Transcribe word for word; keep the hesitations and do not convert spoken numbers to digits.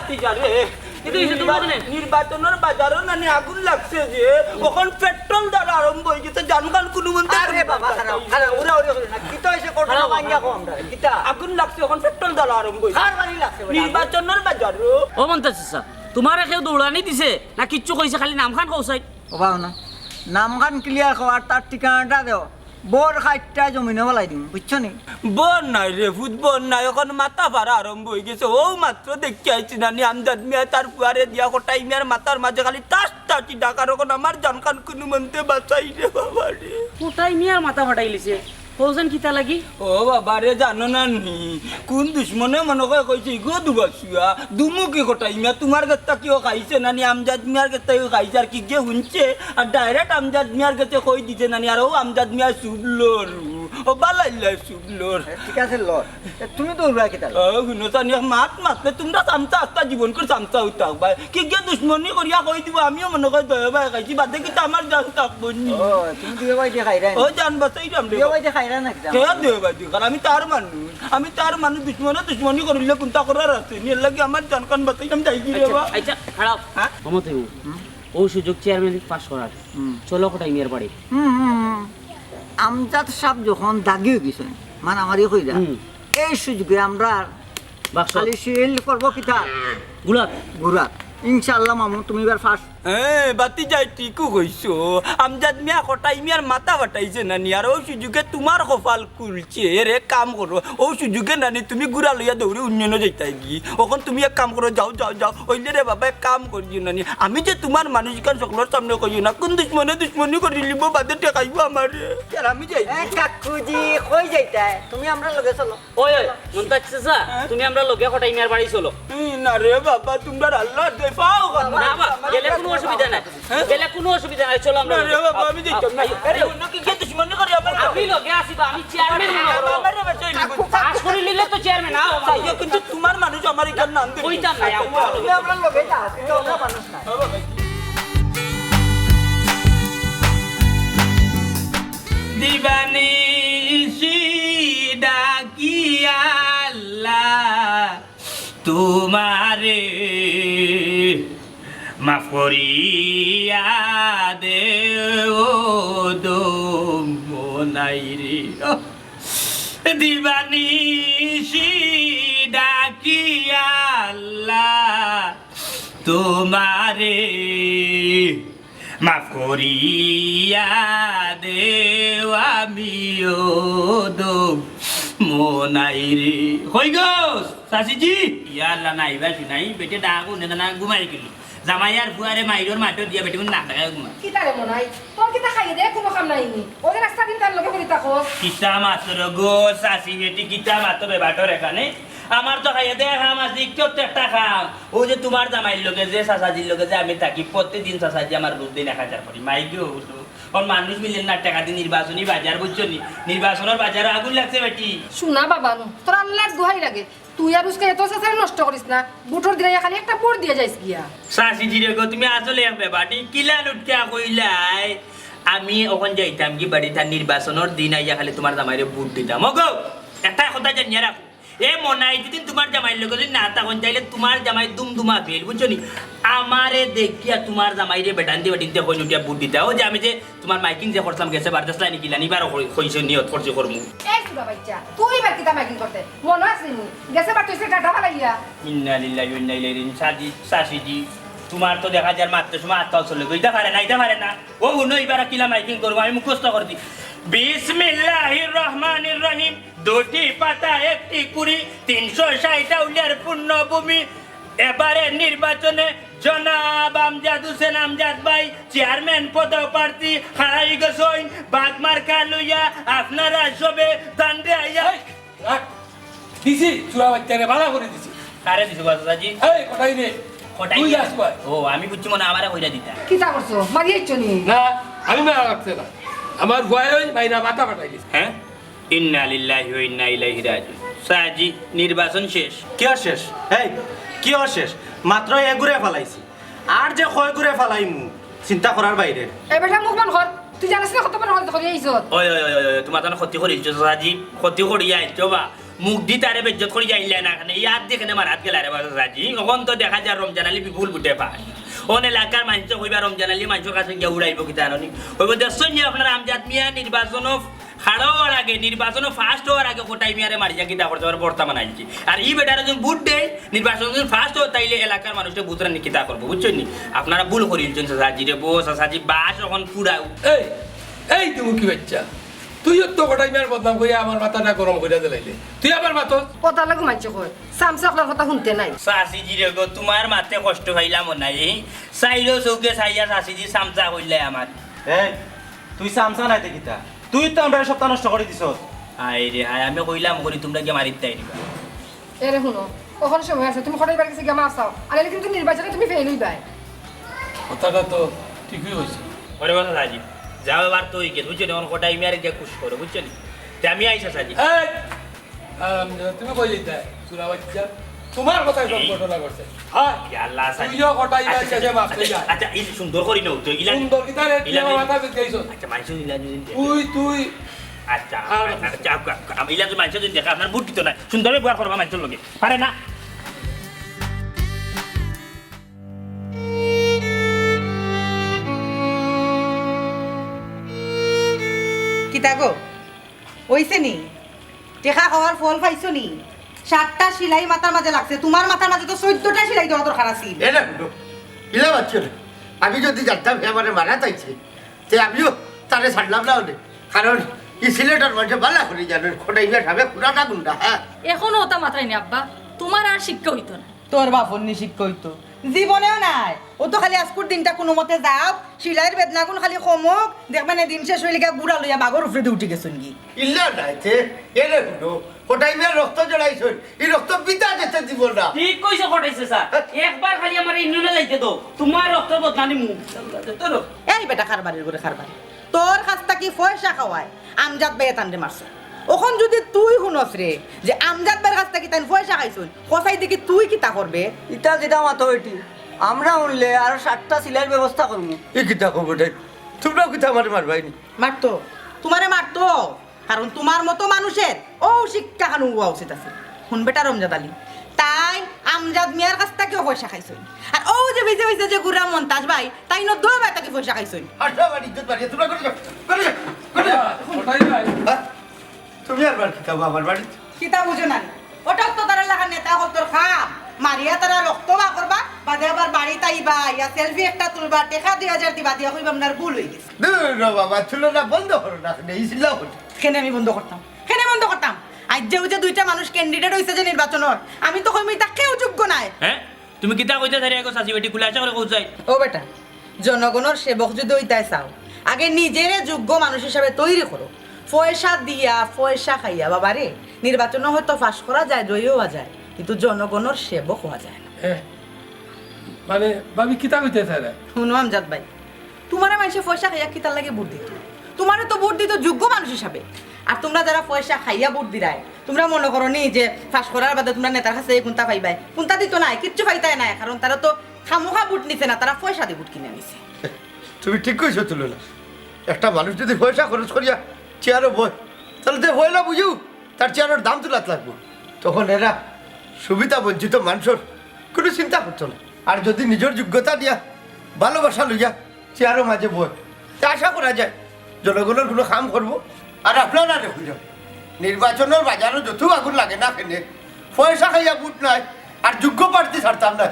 ঠিক আছে। কিন্তু এই যে তোমার নির্বা-, নির্বাচনের বাজারও নানি আগুন লাগছে যে, অখন পেট্রোল দর আরম্ভ অই গেছে, জানখান কুনুমন্তে আরে বাবা, খারাপ, খারাপ, উড়াউড়ি করিও না। কিতা অইছে, ঘটনা খারাপ, ভাঙ্গিয়া খারাপ। কও আমরারে, কিতা? আগুন লাগছে, অখন পেট্রোল দর আরম্ভ অই গেছে। কার বাড়ি লাগছে বেটা? নির্বাচনের বাজারও। ও মন্তাজ চাচা, তোমারে কেউ দৌড়ানি দিছে না কিচ্ছু কইছে, খালি নামখান কও চাই? ও বাবা না, নামখান clear কও আর তার ঠিকানাটা দেও। বর খাইট্টা জমিনো ফালাই দিমু, বুঝছো নি? বর নাই রে ফুত, বর নাই, অখন মাথা ফাড়া আরম্ভ অই গেছে। অউ মাত্র দেখিয়া আইছি নানি, আমজাদ মিয়ায় তার ফুয়ারে দিয়া কটাই মিয়ার মাথার মাঝে খালি টাস টাসি ডাকার, অখন আমার জানখান কুনুমন্তে বাচাই রে বাবা রে। কটাই মিয়ার মাথা ফাটাইলিছে, কওছেন কিতা লাগি? ও বাবা রে, জানো না নি, কুন দুশমনে মনো কয় কইছে, "ইগু দুবাসুয়া, দুমুখী কটাই মিয়া, তুমার গেত্তা কিও খাইছে নানি, আমজাদ মিয়ার গেত্তা কিও খাইছে, আর কিগে হুনছে, আর direct আমজাদ মিয়ার গেছে কই দিছে নানি, আর অউ আমজাদ মিয়া চুপ লড়ু, ও বালাইল্লা চুপ লড়।" এ, ঠিক আছে, লড়। এ, তুমি দৌড়ায় কিতা? ও, হুনো চানি, এক মাত মাতলে তুমরা চামচা আস্তা জীবন করি চামচা অইতাও ভাই। কিগে দুশমনি করিয়া কই দিবো, আমিও মনো কয় দয়া ভাই খাইছি, বাদে কিতা আমার জান থাকবো নি? ও, তুমি দুইও ভাইদি খাইরায় নি? ও জান বাচাইরাম রে। দুইও ভাইদি খাইরায় না কিতা? কে দুইও ভাইদি খার? আমি তার মানুষ, আমি তার মানুষ, দুশমনে দুশমনি করিলে কুন্তা করার আছে নি? এরলাগি আমার জানখান বাচাইরাম, যাইগি রে বা। আচ্ছা, খাড়াও। হ্যাঁ? ক্ষমতা অইবো। হুম। অউ সুযোগ চেয়ারম্যান পাস করার। হুম। চলো কটাই মিয়ার বাড়ি। হুম, হুম, হুম। আমজাদ সাব যখন দাগি অই গেছইন, মারামারি কইরা, হুম। এই সুযোগে আমরা বাক্স। খালি সিল করবো কিতা? গুড়াত। গুড়াত। ইনশাআল্লাহ মামু, তুমি এবার ফার্স্ট। হ্যাঁ, বাতি যাই ঠিকও কইছো। আমজাদ মিয়া কটাই মিয়ার মাথা ফাটাইছে নানি, আর অউ সুযোগে তুমার কপাল খুলছে। এর এক কাম করো, অউ সুযোগে নানি তুমি গুড়া লইয়া দৌড়ি উন্নয়নো যাইতায় গি। অখন তুমি এক কাম করো, যাও, যাও, যাও। অইলে রে বাবা, এক কাম করিও নানি, আমি যে তুমার মানুষ ইখান সকলর সামনে কইও না, কুন দুশমনে দুশমনি করিলিবো, বাদে ঠেকাইবো আমারে। আর আমি যাই। এ কাকুজি, কই যাইতায়? তুমি আমরার লগে চলো। ওই, ওই, মন্তাজ চাচা, হ্যাঁ? তুমি আমরার লগে কটাই মিয়ার বাড়ি চলো। এই না রে বাবা, তুমরার আল্লাহ দেফাও করো। না, বাবা, গেলে কুনু অসুবিধা নাই। হ্যাঁ? গেলে কুনু অসুবিধা নাই, চলো আমরা। না রে বাবা, আমি যাইতাম না। আরে, অন্য কি কে দুশমনি করি আমার? আমি লগে আছি বা, আমি চেয়ারম্যান মনে করো। আমারে বেঁচে নিব। পাস করি নিলে তো চেয়ারম্যান, আও, আও। ইয়ে, কিন্তু তুমার মানুষ আমার ইখান নাম দিবি। কইতাম না, আও, আও। তুমি আমরার লগে যাও, তুমি অন্য মানুষ না। দিবানিশি ডাকি আল্লাহ তুমারে, মাফ করিয়া দেও দম নাই রে। দিবানিশি ডাকি আল্লাহ তুমারে, মাফ করিয়া দেও, আমিও দম নাই রে। কই গো, চাচিজি? ইয়া আল্লাহ, নাই বা শুনাই, বেটে ডাক উনে না ঘুমাই গেল। জামাই আর ফুয়ারে মাইরর মাঠো দিয়া বেটে কোন নাক ডাকায় ঘুমা। কিতা রে মনাই? তোর কিতা খাইয়ে দে কুনু কাম নাই নি? ওদের রাস্তা দিন তার লগে করি থাকো। কিতা মাতর গো, চাচি বেটি, কিতা মাতর বে বাটর এখানে? আমার তো খাইয়ে দে কাম আছে, একটু তো একটা কাম। অউ যে তুমার জামাইর লগে যে চাচাজির লগে যে আমি থাকি, প্রতিদিন চাচাজি আমার রোজ দিন এক হাজার করি। মাই গো, হুজুর। অখন মানুষ মিলের না, টেকা দি নির্বাচনী বাজার, বুঝছো নি? নির্বাচনর বাজারো আগুন লাগছে বেটি। শুনা বাবা নু, তোর আল্লাহর দোহাই লাগে, তুই আর উস্কা এত চাচারে নষ্ট করিস না। ভোটর দিন আইয়া খালি একটা ভোট দিয়া যাইস গিয়া। চাচিজি রে গো, তুমি আসলে এক বেবাটি, কিলা লুটকিয়া কইলাই। আমি অখন যাইতাম কি বাড়িত, আর নির্বাচনর দিন আইয়া খালি তুমার জামাইরে ভোট দিতাম। ও গো, একটা কথা জানিয়া রাখো, এ মনাই, যদি তুমার জামাইর লগে যদি না থাকইন, তাইলে তুমার জামাই দুমদুমা ফেল, বুঝছো নি? আমারে দেখিয়া তুমার জামাইরে বেটাইন্তে বেটিন্তে কইন উঠিয়া ভোট দিতা। অউ যে আমি যে তুমার মাইকিং যে করছলাম, গেছে বার দেশলাই নাকি, লানি বার কই-, কইছো নিয়ত করছি করমু। এই সুরা বাচ্চা, তুই এবার কিতা মাইকিং করতে? মনো আছে নি? গেছে বার তুই সে ডাটা ফালাইয়া। ইন্না লিল্লাহি ওয়া ইন্না ইলাইহি রাজিউন। চাচি, চাচিজি, তুমার তো দেখা যার মাততে সময় আত্মা চলে গো। ইতা পারে না, ইতা পারে না। ও হুনো, ইবার কিলা মাইকিং করবো, আমি মুখস্থ করে দিই। বিসমিল্লাহির রহমানির রহিম। দুটি পাতা একটি কুড়ি, তিনশো ষাট আউলিয়ার পুণ্যভূমি। এবারে নির্বাচনে জনাব আমজাদ হোসেন আমজাদ ভাই চেয়ারম্যান পদপ্রার্থী খাড়াই গেছইন। বাঘ মার্কা লইয়া আপনারা সবে দান্ডে আইয়া। এই, রাখ। দিছি, চুরা বাচ্চারে বালা করে দিছি। কারে দিছো, চাচাজি? এই, কটাই নে। কটাই তুই নে। যাস কই? ও, আমি বুঝছি মনে হয় আমারে কইরা দিতা। কিতা করছো? মারি আইছো নি? না, আমি মারা লাগছে না। আমার ভয়ে ওই বাইরা মাথা ফাটাই দিছে। হ্যাঁ? ইন্না লিল্লাহি ওয়া ইন্না ইলাইহি রাজিউন। চাচাজি, নির্বাচন শেষ। কিওর শেষ? এই, কিওর শেষ? মাত্র এগুরে ফালাইছি। আর যে কয় গুরে ফালাইমু, চিন্তা করার বাইরে। এ বেটা, মুখ বন্ধ কর। তুই জানিস না কত বড় ক্ষতি করি আইছত? ওই, ওই, ওই, ওই, ওই, তোমার জন্য ক্ষতি করি আইছো, চাচাজি। ক্ষতি করি আইছো বা। মুখ দি তারে বেইজ্জত করি যাইলে না কেনে, ইয়ার দি কেনে মারাত গেলা রে বা চাচাজি। অখন তো দেখা যায় রমজান আলী বিপুল ভোটে পাস। অন এলাকার মানষে কইবা রমজান আলী মানষর কাছে গিয়া উড়াইবো কিতা জানো নি? কইবো দেখছইন নি আপনারা আমজাদ মিয়া নির্বাচনো খাড়া অওয়ার আগে, নির্বাচনো ফার্স্ট অওয়ার আগে কটাই মিয়ারে মারিয়া কিতা করছে, আবার বর্তমান আনছি। আর ই বেটারে যদি ভোট দেয়, নির্বাচন যদি ফার্স্ট অয়, তাইলে এলাকার মানুষে বুঝরা নি কিতা করবো, বুঝছইন নি? আপনারা ভুল করিলছইন চাচাজি রে, বো চাচাজি বাস অখন ফুরাও। এই, এই তুমি কি বাচ্চা? তুইও তো কটাই মিয়ার বদনাম করিয়া আমার মাথাটা গরম করিয়া দিলাইলে। তুই আবার মাতস? কথা লাগু মানষে কয়, চামচা অকলার কথা হুনতে নাই। চাচিজি রে গো, তুমার মাতে কষ্ট পাইলাম নাই। চাইরো চউখে চাইয়া চাচিজি চামচা কইলে আমার। এই, তুই চামচা নায় তে কিতা? তুই তো আমরারে সবতা নষ্ট করি দিছস। হায় রে হায়, আমি কইলাম করি তুমরা গিয়া মারিত তাই দিবা। এরে হুনো, অখন সময় আছে, তুমি কটাই মিয়ার গেছে গিয়া মাফ চাও। আর নাইলে কিন্তু নির্বাচনে তুমি ফেইল অইবায়। কথাটা তো ঠিকই কইছে। ওরে বা চাচাজি, যাও এবার তো অই গেল, বুঝছো নি? অখন কটাই মিয়ারে গিয়া খুশ করো, বুঝছো নি? তে আমি আইছি চাচাজি। এই, আম, তুমি কই যাইতায়? চুরা বাচ্চা। তুমার কথায় সব ঘটনা ঘটছে। হ্যাঁ? ইয়া আল্লাহ, চাচাজি। তুইও কটাই মিয়ার আচ্ছা, গেছে মাফ আচ্ছা, চাইয়া। আচ্ছা, এই সুন্দর করি নাও তো, ইলা সুন্দর কিতা রে, তুই ইলা আমার মাথা বিকাইছস। আচ্ছা, মানষে ইলা যদি দেখে। তুই, তুই। আচ্ছা, আর আচ্ছা, আচ্ছা, আচ্ছা, আচ্ছা, ইলা যদি মানষে যদি দেখে, আপনার ভোট দিতো না। সুন্দর ব্যবহার করবা মানষর লগে। পারে না। কিতা গো? অইছে নি? টেকা খাওয়ার ফল পাইছো নি? সাতটা সিলাই মাথার মাঝে লাগছে, তুমার মাথার মাঝে তো চৌদ্দটা সিলাই দেওয়া দরকার আছিল। এ না, হুনো, ইলা বাচ্চা না। আমি যদি জানতাম হে আমারে মারাত আইছে, তে আমিও তারে ছাড়লাম না অনে। কারণ ই সিলেটর মানষে বালা করি জানইন, কটাই মিয়া সাবে পুরাটা গুন্ডা, হ্যাঁ। অখনো অতা মাতরায় নি আব্বা, তুমার আর শিক্ষা অইতো না। তোর বাপর নি শিক্ষা অইতো? জীবনেও নায়। অউ তো খালি আইজকুর দিনটা কুনুমতে যাউক, সিলাইর বেদনাগুন খালি কমউক, দেখবায়নে দিন শেষ অইলে গিয়া গুড়া লইয়া বাঘর উপরেদি উঠি গেছইন গি। ইলা নায় তে, এরে হুনো, কটাই মিয়ার রক্ত জড়াইছইন, ই রক্ত বৃথা যেতে দিব না। ঠিক কইছো কটাই চাচা, একবার খালি আমারে ইউনিয়নে যাইতে দেও, তুমার রক্তর বদলা নিমু। এই বেটা কারবারির ঘরে কারবারি। তোর কাছ থাকি পয়সা খাওয়ায় আমজাদ ভাইয়ে তানরে মারছে। অখন যদি তুই হুনস রে যে আমজাদ ভাইর কাছ থাকি তাইন পয়সা খাইছইন, কছাই দেখি তুই কিতা করবে? ইতা কিতা মাতো বেটি? আমরা হুনলে আরো সাতটা সিলাইর ব্যবস্থা করমু। ই কিতা কও বেটাইন? তুমরাও কিতা আমারে মারবায় নি? মারতো, তুমারে মারতো। কারণ তুমার মতো মানুষের অউ শিক্ষা খান অওয়া উচিত আছিল। হুন বেটা রমজাদ আলী, তাইন আমজাদ মিয়ার কাছ থাকিও পয়সা খাইছইন। আর অউ যে ভিজে ভিজে যে গুড়া মন্তাজ ভাই, তাইনও দুইও ভাই থাকি পয়সা খাইছইন। আর সব আর ইজ্জত বাড়িয়ে তোমরা করে যাও, করে যাও, করে যাও। কটাই ভাই। হ্যাঁ? তুমি আর বার কিতা আমার বাড়িত? কিতা বুঝো না? অটাউ তো তারার লাখান নেতা অকলতর কাম। মারিয়া তারা রক্ত বার করবা, বাদে আবার বাড়িত আইবা, ইয়া সেলফি একটা তুলবা, টেকা দুই হাজার দিবা, দিয়া কইবা, "আপনার ভুল অই গেছে।" দূর রে বাবা, তুলনা বন্ধ করো না, কেনে ইসলাম হলো। কেনে আমি বন্ধ করতাম? কেনে বন্ধ করতাম? আইজ যে অউ যে দুইটা মানুষ ক্যান্ডিডেট অইছে যে নির্বাচনর, আমি তো কইমু, ইতা কেউ যোগ্য নায়। হ্যাঁ? তুমি কিতা কইতায় চাইরায় গো চাচি বেটি, খুলাসা করি কও চাই। ও বেটা, জনগণর সেবক যদি অইতায় চাও, আগে নিজেরে যোগ্য মানুষ হিসাবে তৈরি করো। পয়সা দিয়া, পয়সা খাইয়া, বাবারে, নির্বাচনো হয়তো পাস করা যায়, জয়ী অওয়া যায়, কিন্তু জনগণর সেবক অওয়া যায় না। হ্যাঁ, মানে, ভাবি কিতা কইতায় চাইরায়? হুনো আমজাদ ভাই, তুমারে মানষে পয়সা খাইয়া কিতার লাগি ভোট দিতো? তুমারে তো ভোট দিতো যোগ্য মানুষ হিসাবে। আর তুমরা যারা পয়সা খাইয়া ভোট দিরায়, তুমরা মনো করো নি যে পাস করার বাদে তুমরা নেতার কাছে কুন্তা পাইবায়? কুন্তা দিতো নায়, কিচ্ছু পাইতায় নায়, কারণ তারা তো খামোখা ভোট নিছে না, তারা পয়সা দি ভোট কিনা নিছে। তুমি ঠিক কইছো তুলনা। একটা মানুষ যদি পয়সা খরচ করিয়া চেয়ারো বয়, তাইলে তে পয়লা বুঝু তার চেয়ারর দাম তুলাত লাগবো। তখন এরা সুবিধা বঞ্চিত মানষর কুনু চিন্তা করতো না। আর যদি নিজর যোগ্যতা দিয়া, ভালোবাসা লইয়া চেয়ারর মাঝে বয়, তে আশা করা যায় জনগণর কুনু কাম করবো। আর আপনারা রে কইরাম, নির্বাচনর বাজারো যত আগুন লাগে না কেনে, পয়সা খাইয়া ভোট নাই, আর যোগ্য প্রার্থী ছাড়তাম না।